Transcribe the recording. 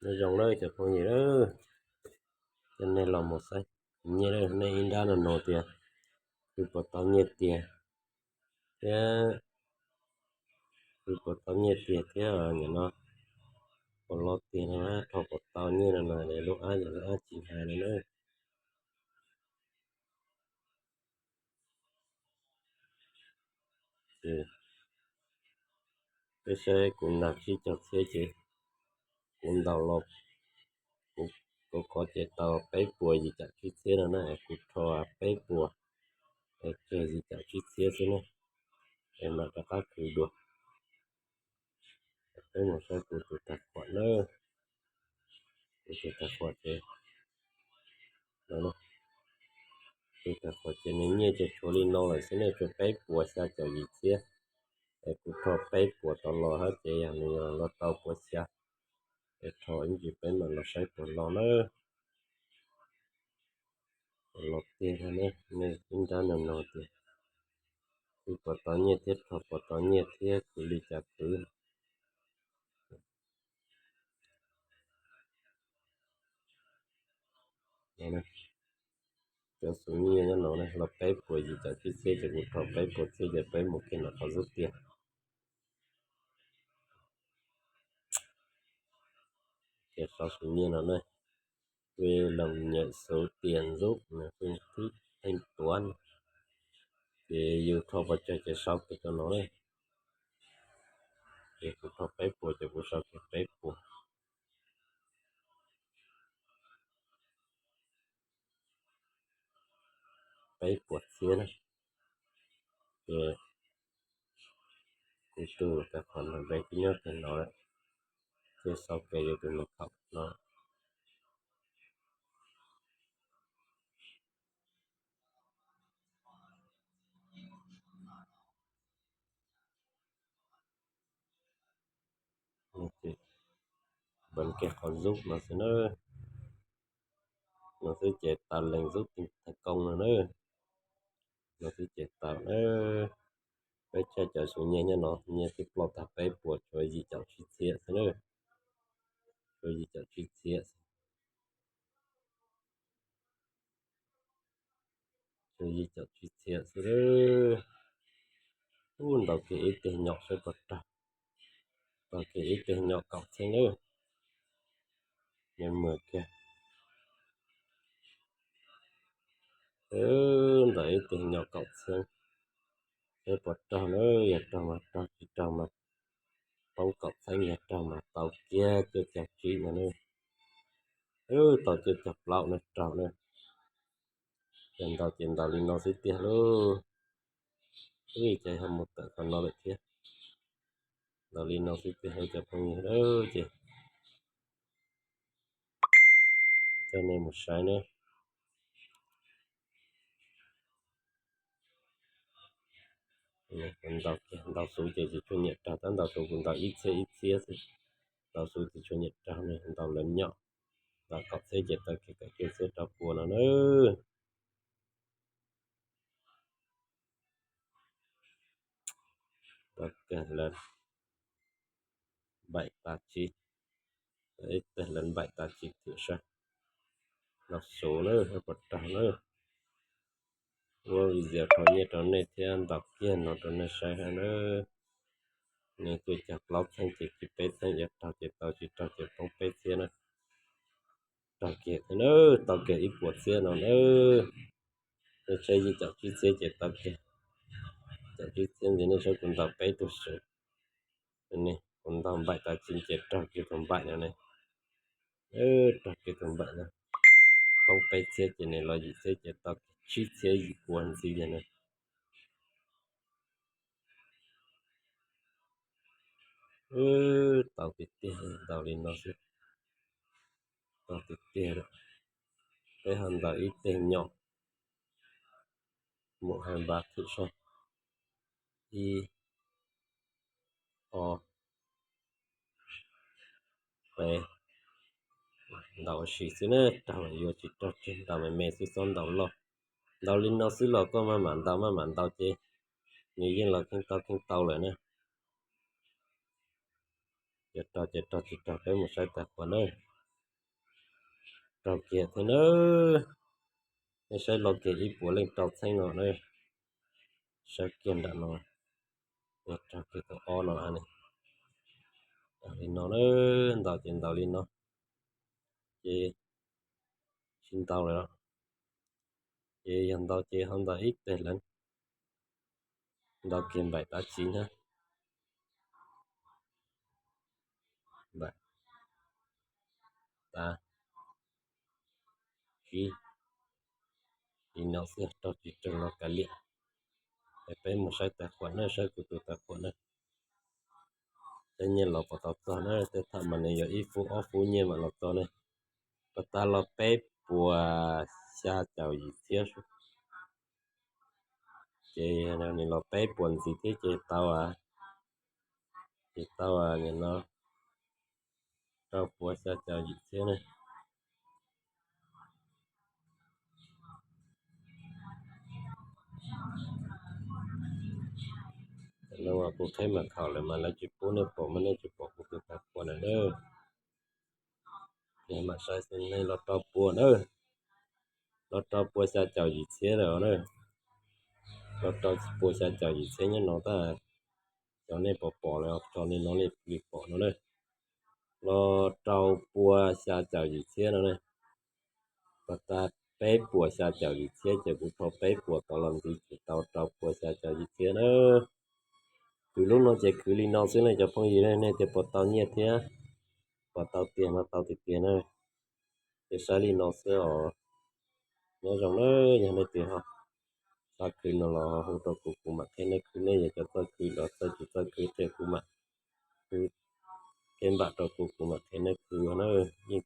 Nyob zoo na cov phooj ywg, coj nej los mus saib nyiaj, nej ib nrab no no tias wb puas tau nyiaj tiag thiab, wb puas tau nyiaj tiag thiab nim no puas los tiag no, rho puas tau nyiaj no no, lub ab yog lub ab tsis hais no na. Peb saib kuv nag tsib caug txhiab ces kuv ntaus los, kuv, kuv qhov ces tau peb puas yim caum tsib txhiab no na, kuv rho peb puas, es tseg yim caum tsib txhiab xwb na, es mam rov qab khwv dua. Peb mus saib kuv tus tag khuam na, kuv tus tag khuam ces, tus tag khuam ces nws nyiaj ces tshuav li no lawm xwb na, tshuav peb puas xya caum yim txhiab, es kuv rho peb puas tau los hab ces yog nws los tau puas xya, es rho ib ntsis peb mam los saib puas los na. Puas los tiag thiab ne, nej ib nrab no no tias wb puas tau nyiaj thiab, rho puas tau nyiaj thiab, khwv li cas khwv. Cov xus nyiaj nyob no los peb puas yim caum tsib txhiab ces kuv rho peb puas txhiab ces peb mus kiag ntawm qhov zub tiag. Ces sau xus nyiaj no ne, wb los nyam xus tiag ntxub nws pheej thib pheej tuav, ces yus rho pes tsawg ces sau kiag rau no ne. Ces kuv rho peb puas ces kuv sau kiag peb puas. Peb puas txhiab na. Ces kuv tus tas qhov npe twb nyob kiag no lawm, ces sau kiag yus tus npe khaum no. Npam kiag qhov zub no xwb na. No xwb ces tau leej zub thaj koob no na. No xwb ces tau na. Peb tshaj cov xus nyiaj nyob no nyiaj twb ploj tag peb puas tshuav yim caum tsib txhiab xwb na. Tshuav yim caum tsib txhiab xwb. Tshuav yim caum tsib txhiab xwb. Ub, ntaus kiag ib teg nyom saib puas raug. Ntaus kiag ib teg nyom kaum txheeb na. Nws mus kiag. Ntaus ib teg nyom kaum txheeb, saib puas raug na, yog raug mas raug, tsis raug mas poob kaum txheeb, yog raug mas tau kiag cuaj caum tsib no na. Tau cuaj caum plaub na, raug na. Ces ntaus ces ntaus li no xwb tiag lauj. Ub, ces ho mus tawm qhov no lawm thiab. Ntaus li no xwb tiag lauj cov phooj ywg, ces coj nej mus saib na. Ntaus, ntaus xus ces tsis tshua nyiam raug, tab ntaus xus kuv ntaus ib txhiab ib txhiab xwb. Ntaus xus tsis tshua nyiam raug ne, ntaus lawv nyom. Ntaus kaum txhiab ces tau kiag kaum cuaj txhiab rau puas no na. Tau kiag lawv npaim tas tsis, ib teg lawv npaim tas tsis thiam saib. Ntaus xus na, puas raug na. Ua video rho nyiaj rau nej thiab ntaus kiag no rau nej saib hab na. Nws cuaj caum plaub txheeb ces kiag peb txheeb, yog raug ces tau, tsis raug ces poob peb txhiab na. Raug kiag thiab na, tau kiag ib puas txhiab no na. Nej saib yim caum tsib txhiab ces tau kiag. Caum tsib txhiab ntxiv nej saib kuv ntaus peb tug xus. Kuv ntaus npaim tas tsis ces raug kiag tus npaim no ne. Raug kiag tus npaim no. Poob peb txhiab ces nws los yim txhiab ces tau tsib txhiab yim puas ntxiv no ne. Tau tiag tiag, ntaus li no xwb. Tau tiag tiag lawm. Peb ho ntaus ib teg nyom. Mus hais npav thwm saib. Ib, ob, peb. Ntaus ua si xwb na, raug yuav, tsis raug tseg, ntaus me me xwb, txhob ntaus loj. Ntaus li no xwb los koj maj mam ntaus maj mam ntaus ces nws yeej los kheej tau kheej tau lawm na. Yog raug ces raug, tsis raug peb mus saib tag kuv na. raug kiag thiab na. Nej saib los kiag ib puas leej rau txheeb no na. Saib kiag nram no, raug kiag tau ob no ne. Li no na, ntaus ces ntaus li no, ces tsis ntaus lawm. Ces yog ntaus ces ho ntaus ib teg lawm, ntaus kiag npaim tav tsis na, npaim tav tsis. Li no xwb, raug tsis raug los kav liam. Es peb mus saib tais khuam na, saib kuv tus tais khuam na. Tej nyiaj los puas tau txog na, tej thaum mas nws yog ib fub ob fub nyiaj mam los txog ne. Puas tas los peb puas xya caum yim txhiab. Ces nws los peb puas ntxiv thiab ces tau, ces tau nim no rau puas xya caum yim txhiab ne. Tam no kuv qheb mam khaum lawm mas lawv tsis pub nej pom mas nej tsis pom kuv tus tais khuam lawm na. Ces mam saib xwb, nej los rau puas na, los rau puas xya caum yim txhiab lawm na. Los rau puas xya caum yim txhiab nyob no tab. Cov nej pom pom lawm tso nej no nej li pom no na. Los rau puas xya caum yim txhiab no na. Puas tas peb puas xya caum yim txhiab ces kuv rho peb puas tau los ntxiv ces tau rau puas xya caum yim txhiab na. Khwv lub no ces khwv li no xwb ne cov phooj ywg ne, nej tias puas tau nyiaj thiab puas tau tiag no, tau tiag tiag na. Ces saib li no xwb os. Nyob zoo na, yog nej tias ho xav khwv no los hu rau kuv, kuv mam qhia nej khwv, nej yog cov txawj khwv los txawj tsis txawj khwv ces kuv mam khwv, qhia npam rau kuv, kuv mam qhia nej khwv na. Yeej